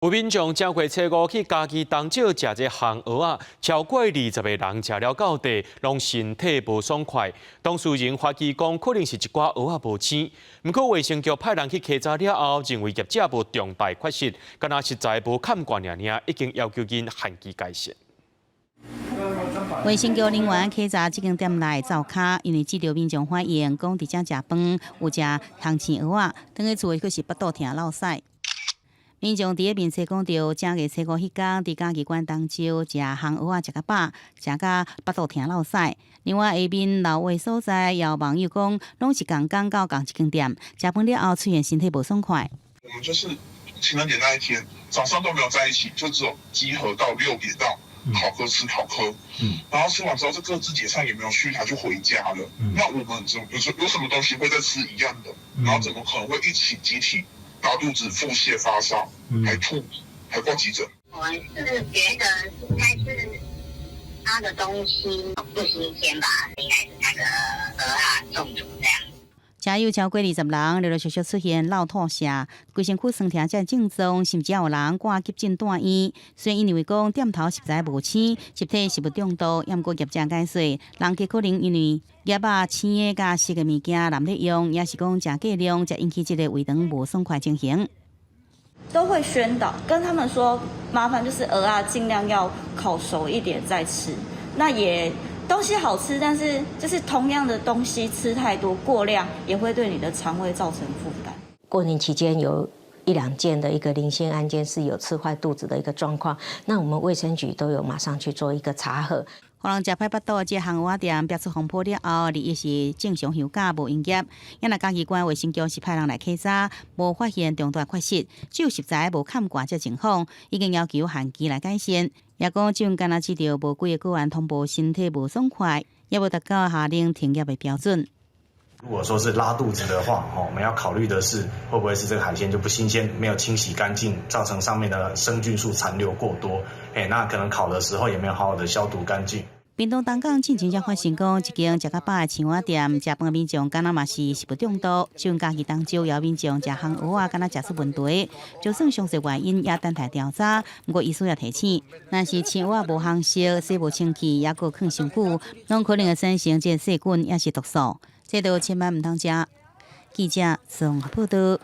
有民眾正月初五去嘉義東石食這烘蚵仔，超過20個人食了到底，攏身體無爽快。當事人懷疑講，可能是一寡蚵仔無鮮。毋過衛生局派人去稽查了後，認為業者無重大缺失，敢若食材無崁罐爾爾，已經要求𪜶限期改善。衛生局人員稽查這間店內灶跤，因為接著民眾反映，講佇遮食飯有食烘青蚵仔，轉去厝閣是腹肚疼落屎。民眾佇咧面冊講著，正月初五彼工，佇嘉義縣東石食烘蚵仔食較飽，食甲腹肚疼落屎。另外下面留話所在，也有網友講，攏是仝工到仝一間店，食飯了後出現身體無爽快。我們就是情人節那一天早上都沒有在一起，就只有集合到6點到考科吃考科，然後吃完之後就各自解散，也沒有續談就回家了。那我們怎有什麼東西會再吃一樣的？然後怎麼可能會一起集體拉肚子、腹瀉、發燒，還吐，還掛急診？我是覺得應該是他的東西不新鮮吧，應該是那個蚵仔中毒這樣。遮有超過20人陸陸續續出現落肚瀉、規身軀酸疼這症狀，甚至有人掛急診住院。雖然𪜶認為講店頭食材無鮮，集體食物中毒，毋過業者解釋，人客可能因為醃仔生的佮熟的物件濫咧用，抑是講食過量，才引起這個胃腸無爽快情形。都會宣導，跟他們說，麻煩就是蚵仔盡量要烤熟一點再吃。那也東西好吃，但是就是同樣的東西吃太多過量，也會對你的腸胃造成負擔。過年期間有一兩件的一個零星案件是有吃壞肚子的一個狀況，那我們衛生局都有馬上去做一個查核。予人食歹腹肚，這烘蚵仔店爆出風波了後，21是正常休假無營業。也若嘉義縣衛生局是派人來稽查，無發現重大缺失，只有食材無崁罐這情況，已經要求限期來改善。也講這陣敢若接著無幾個個案通報身體無爽快，也無達到下令停業的標準。如果說是拉肚子的話，我們要考慮的是會不會是這個海鮮就不新鮮，沒有清洗乾淨，造成上面的生菌數殘留過多。那可能烤的時候也沒有好好的消毒乾淨。屏東東港進前才發生講，一間食較飽的青蛙店，食飯的民眾敢若嘛是食物中毒，像嘉義東石也有民眾食烘蚵仔，敢若食出問題，就算詳細原因也等待調查。毋過醫師也提醒，若是青蚵仔無烘熟、洗無清氣，抑閣囥傷久，攏可能會產生這細菌抑是毒素，這都千萬毋通食。記者綜合報導。